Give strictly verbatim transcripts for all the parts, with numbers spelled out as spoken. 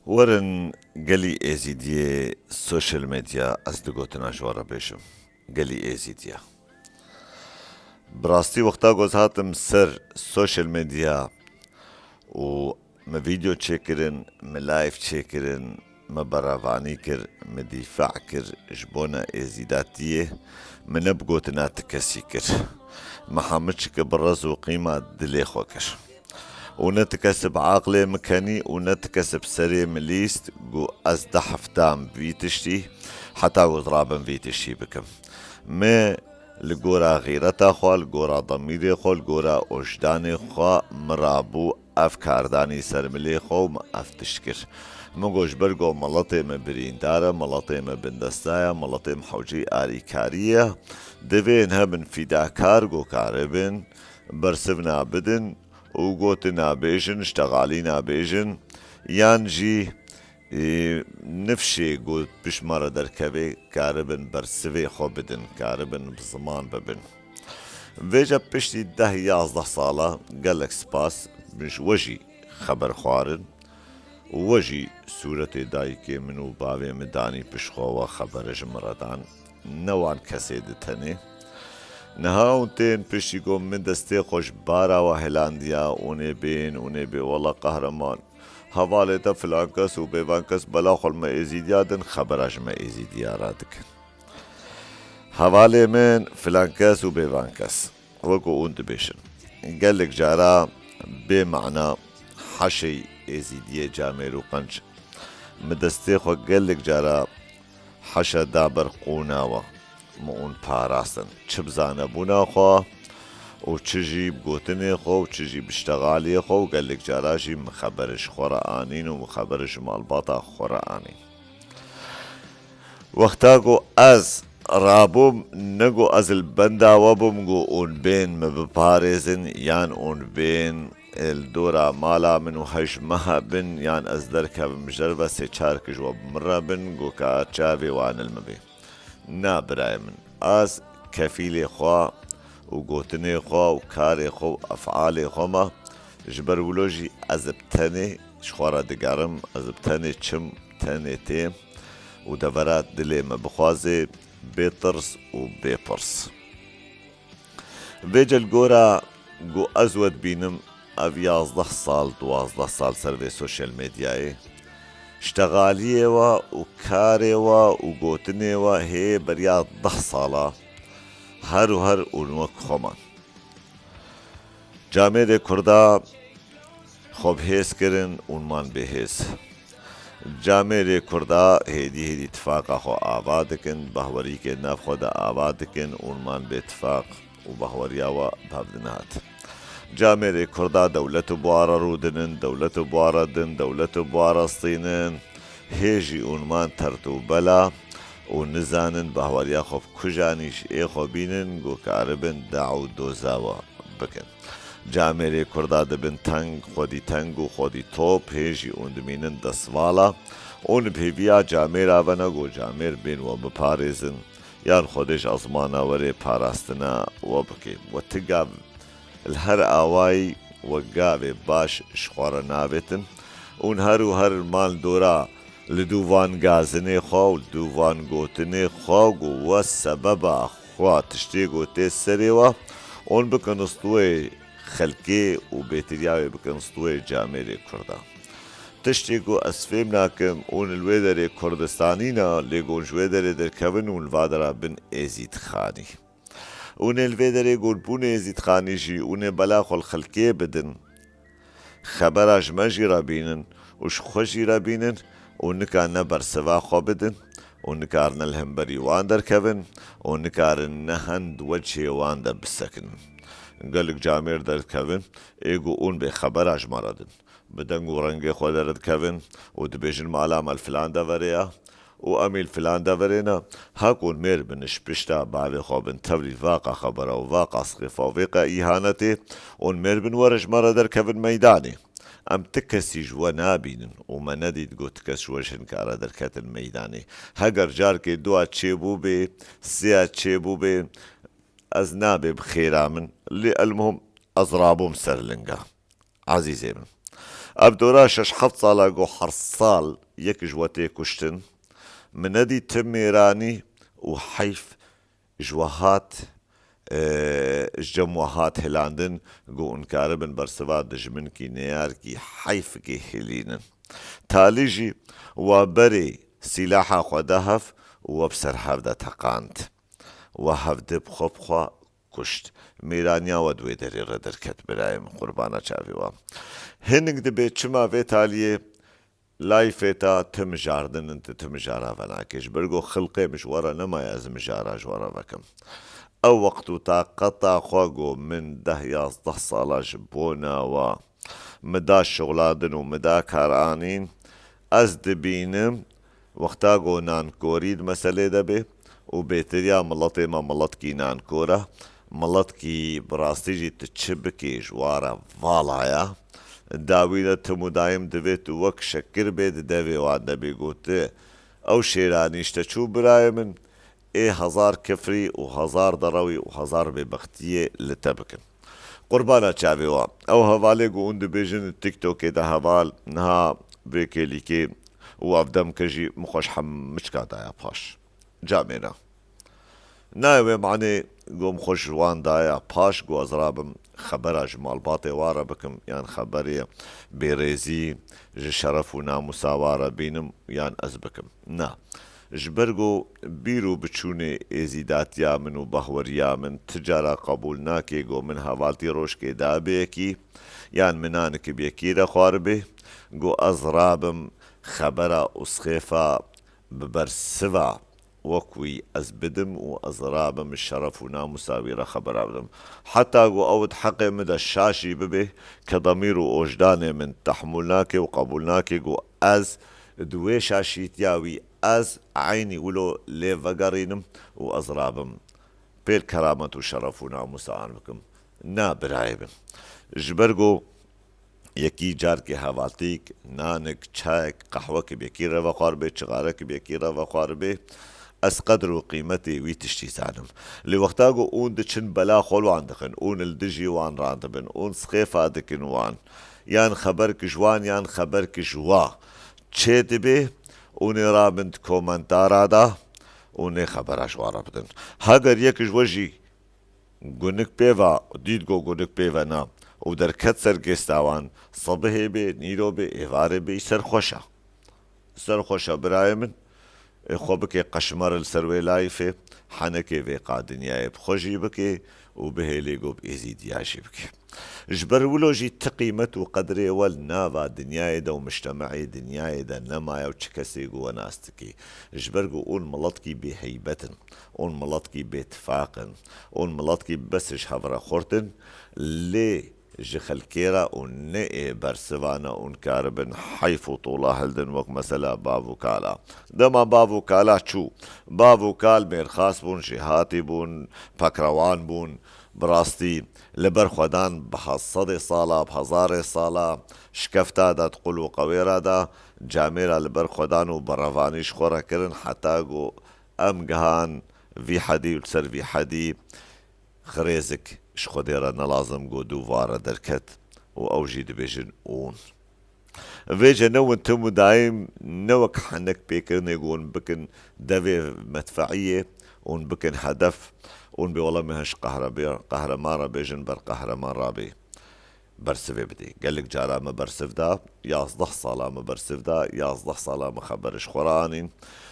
Werin gelî Êzîdiyê social medya, ez du gotina ji we re bêjim. Gelî Êzîdiya. Bi rastî wexta ku ez hatim ser social medya û min vîdeo çêkirin, min live çêkirin, min berevanî kir, min dîfa kir ji bona Êzîdatiyê, min ne bi gotina ti kesî kir. Min hemû çike bi rez û qîma dilê xwe kir. Û ne ti kes bi aqlê min kenî û ne ti kes bi serê min lîst, ku ez deh heftan vî tiştî, heta ku ez rabim vî tiştî bikim. Min li gora xîreta xwe, li gora demîrê xwe, li gora ojdanê xwe min rabû ev kar danî ser milê xwe û min ev tişt kir. Min got, ji ber ku miletê me birîndar e, miletê me bindesta ye, miletê me hewceyî alîkariyê ye, divê hebin fîdakar ku karibin bersivna bidin û gotina bêjin, ştexalîna bêjin, yan jî, e, nifşê ku pişt me re derkeve, karibin bersivê xwe bidin, karibin bi ziman bibin. Vêca piştî deh yazdeh sala, gelek spas, min ji we jî xeber xwarin û we jî sûretê dayikê min û bavê min danî pişt xwe, we xebere ji min re dan. Ne wan kesê di tenê. Niha hûn tên piştî ku min destê xwe ji bara we hilandiya, hûn ê bên, hûn ê bê, wela qehreman, hevalê te filan kes û bêvan kes bela xwe li me Êzîdiya din, xebera ji me Êzîdiya re dikin. Hevalê min filan kes û bêvan kes, wekî hûn dibêjin, gelek cara bê mana heşê Êzîdiyê Camêr û Qenc. Min destê xwe gelek cara heşa da ber qûna we. Min hûn parastin. Çi bi zanebûna xwe û çi jî bi gotinê xwe û çi jî bi ştexaliyê xwe û gelek cara jî min xeber ji xwe re anîn û min xeber ji malbata xwe re anîn. Wexta ku ez rabûm, ne ku ez li benda we bûm ku hûn bên min biparêzin yan hûn bên li dora mala min û hej meha bin yan ez derkevim ji derve sê çar kij we bi min re bin ku ka çavê wan li min bê. Na birayê min, ez kefîlê xwe û gotinê xwe û karê xwe û efalê xwe me, ji ber wilo jî ez bi tenê ji xwe re digerim, ez bi tenê çim, tenê têm û devera dilê me bixwaze bê tirs û bê pirs. Vêca li gora ku ez we dibînim, ev yazdeh sal, duwazdeh sal ser vê sosyal medyayê, ştexaliyê we û karê we û gotinê we hê beriya deh sala her û her û wek xwe man. Camêrê Kurda xwe bi hêz kirin û man bêhêz. Camêrê Kurda hêdî hêdî tifaqa xwe ava dikin, bahwerîkê nav xwe de ava dikin û man bê tifaq û bahweriya we bi hev dinihat. Camêrê Kurda dewlet û buwara rûdinin, dewlet û buwara din, dewlet û buwara stînin, hê jî û man tert û bela û nizanin bahweriya xwe bi kujanî ji ê xwe bînin, ku karibin da û doza we bikin. Camêrê Kurda dibin teng, xwedî teng û xwedî top, hê jî û dimînin destvala û bi hêviya camêra ve ne ku camêr bên we biparêzin, yan Xwedê ji ezmana werê parastina we bike. We ti gav li her awayî we gavê baş ji xwe re navêtin û her û her man dora li dû van gazinê xwe û li dû van gotinê xwe ku we sebeba xwe tiştê ku tê serê we, hûn bikin stûyê xelkê û bêtiriyawê bikin stûyê camêrê Kurda. Tiştê ku ez fêm nakim, hûn li wê derê Kurdistanî ne, lê ku hûn ji wê derê derkevin û li va dera bin Êzîdxanî. Hûn ê li vê derê ku hûn bûn Êzîdxanî jî, hûn ê bela xwe li xelkê bidin. Xebera ji me jî re bînin û ji xwe jî re bînin û nika ne bersiva xwe bidin û nikarine li hemberî wan derkevin û nikarin ne hend wecihê wan de bisekinin. Gelek camêr derdikevin, ê ku hûn bê xebera ji me re din. Bi deng û rengê xwe derdikevin û dibêjin mala me li filan deverê ye û em ê li filan deverê ne. Hek hûn mêr bin ji pişta bavê xwe bin tevlî vaqa xebera û vaqa sixêfa û vêqa îhanetê, hûn mêr bin were ji me re derkevin meydanê. Em ti kesî ji we nabînin û me nedît ku ti kes ji we ji hinkara derketin meydanê. Heger carkê dua çêbûbê, sêya çêbûbê, ez nabê bi xêra min, lê elmuhim ez rabûm ser linga. Ezîzê min, Ev dora şeş heft sala go her sal yek ji we tê kuştin, min nedî ti mêranî û heyf ji we hat, e, ji cem we hat hilandin, go hûn karibin bersiva dijminkî neyarkî heyfikê hilînin. Talî jî we berê sîlaha xwe da hev û we bi ser hev de teqand. We hevdi bi xwe bi xwe kuşt. Mêraniya we di wê derê re derket birayê min, qurbana çavê we. Hinik dibê çima vê taliyê layfê ta ti mijardin in, tu ti mijara venakê. Ji ber ku xilqê min ji we re nemaye ez mijara ji we re vekim. Ew wext û taqeta xwe ku min deh yazdeh sala ji bona we min da şixulandin û min da kar anîn, ez dibînim wexta ku nankorî di meselê de bê û bêtiriya miletê me miletkî nankor e, miletkî bi rastî jî tu çi bikê ji wa re vala ye. Dawî de tim û dayim divê tu wek şekir bê di devê wan de bê, got, ew şêranî ji te çû birayê min, ê hezar kifrî û hezar derewî û hezar bêbextiyê li te bikin. Qurbana çavê we. Ew hevalê ku hûn dibêjin TikTokê de heval, niha vê kêlîkê û ev demke jî min xwe ji hemiçka daye paş. Camêra. Nayê wê manê ku min xwe ji wan daye paş ku ez rabim xebera ji malbatê wa re bikim, yan xeberê bêrêzî ji şeref û namûsa wa re bînim, yan ez bikim. Na. Ji ber ku bîr û biçûnê êzîdatiya min û bahweriya min ti cara qebûl nake ku min hevaltî rojkê da bi yekî, yan min nanik bi yekî re xwaribê, ku ez rabim xebera û sixêfa bi bersiva wek wî ez bidim û ez rabim şeref û namûsa wî re xebera bidim. Heta ku ew di heqê min de şaş jî bibe, ke demîr û ojdanê min tehmûl nake û qebûl nake ku ez di wê şaşîtiya wî ez eynî wilo lê vegerînim û ez rabim pêl keramet û şeref û namûsa an bikim. Na birayê min. Ji ber ku yekî carkê hevaltîk, nanik, çayek, qehwek bi yekî re vexwaribê, çixarek bi yekî re vexwaribê, ez qedr û qîmetê wî tiştî zanim. Lê wexta ku hûn diçin bela xwe li wan dixin, hûn li dijî wan randibin, hûn sixêfa dikin wan, yan xeberk ji wan, yan xeberk ji wa çê dibe, hûn ê rabin di komentara de, hûn ê xebera ji wan re bidin. Heger yek ji we jî gunik pê ve, dît ku gunik pê ve na û derket ser gêsta wan, sibihê bê, nîro bê, êvarê bê, ser xweş e. Ser xweş e birayê min. Ê xwe bike qeşmer li ser wê layfê, henekê vê qa dinyayê bi xwe jî bike û bihêlê ku bi êzîdiya jî bike. Ji ber wilo jî ti qîmet û qedrê we li nava dinyayê de û mujtemeyê dinyayê de nemaye û çi kesê ku we nas dike. Ji ber ku hûn miletkî bêheybet in, hûn miletkî bêtifaq in, hûn miletkî bes ji hev re xurt in, lê ji xelkê re û ne ê bersiva ne hûn karibin heyf û tola hildin wek mesela bav û kala. Dema bav û kala çû, bav û kal mêrxas bûn, jêhatî bûn, pekrewan bûn, bi rastî li ber xwe dan bi he-, sedê sala, bi hezarê sala, şikefta de di qul û qewêra de, camêra li ber xwe dan û bi revanî ji xwe re kirin, heta ku em gihan vî hedî û li ser vî hedî xirêzik ji Xwedê re ne lazim ku dû va re derket û ew jî dibêjin ûn. Vêce ne win tim û dayim ne wek henek pêkirinê ku hûn bikin devê medfeiyê, hûn bikin hedef, hûn bê wela me hiş qehre-, qehreman re bêjin ber qehreman rabê. Bersivê bidê. Gelek cara me bersiv da, yazdeh sala me bersiv da, yazdeh sala me xeber ji xwe re anîn.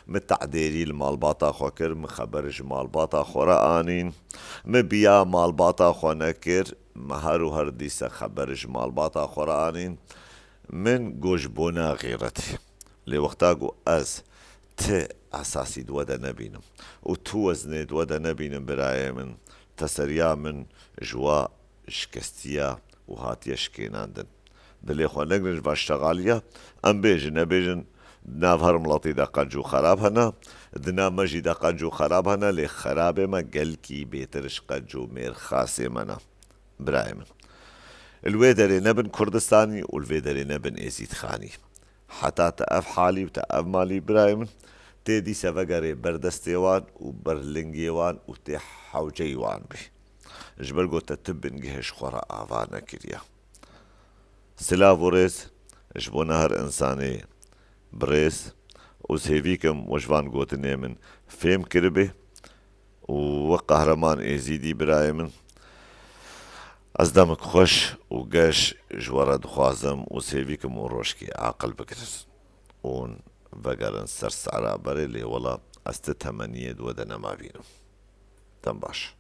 Me tedêrî li malbata xwe kir, me xeber ji malbata xwe re anîn. Me biya malbata xwe nekir, me her û her dîse xeber ji malbata xwe re anîn. Min got ji bona xîretê. Lê wexta ku ez ti esasî di we de nebînim û tu weznê di we de nebînim birayê min, teseriya min ji wa şikestiya û hatiye şikênandin. Dilê xwe negirin ji van ştexaliya, em bêjin nebêjin, di nav her miletî de qenc û xerab hene, di nav me jî de qenc û xerab hene, lê xerabê me gelkî bêtir ji qenc û mêrxasê me ne. Birayê min. Li wê derê nebin Kurdistanî û li vê derê nebin Êzîdxanî. Heta te ev halî û te ev malî birayê min, tê dîse vegerê ber destê wan û ber lingê wan û tê hewceyî wan bî. Ji ber ku te tu bingehê ji xwe re ava nekiriye. Silav û rêz, Ji bona her insanê birêz û sêvîkim we ji van gotinê min fêm kiribê û we Qehreman Êzîdî birayê min, ez demik xweş û geş ji we re dixwazim û sêvîkim û rojkê aqil bigirin û vegerin ser sehra berê lê wela ez ti temeniyê di we de nemabînim. Dem baş.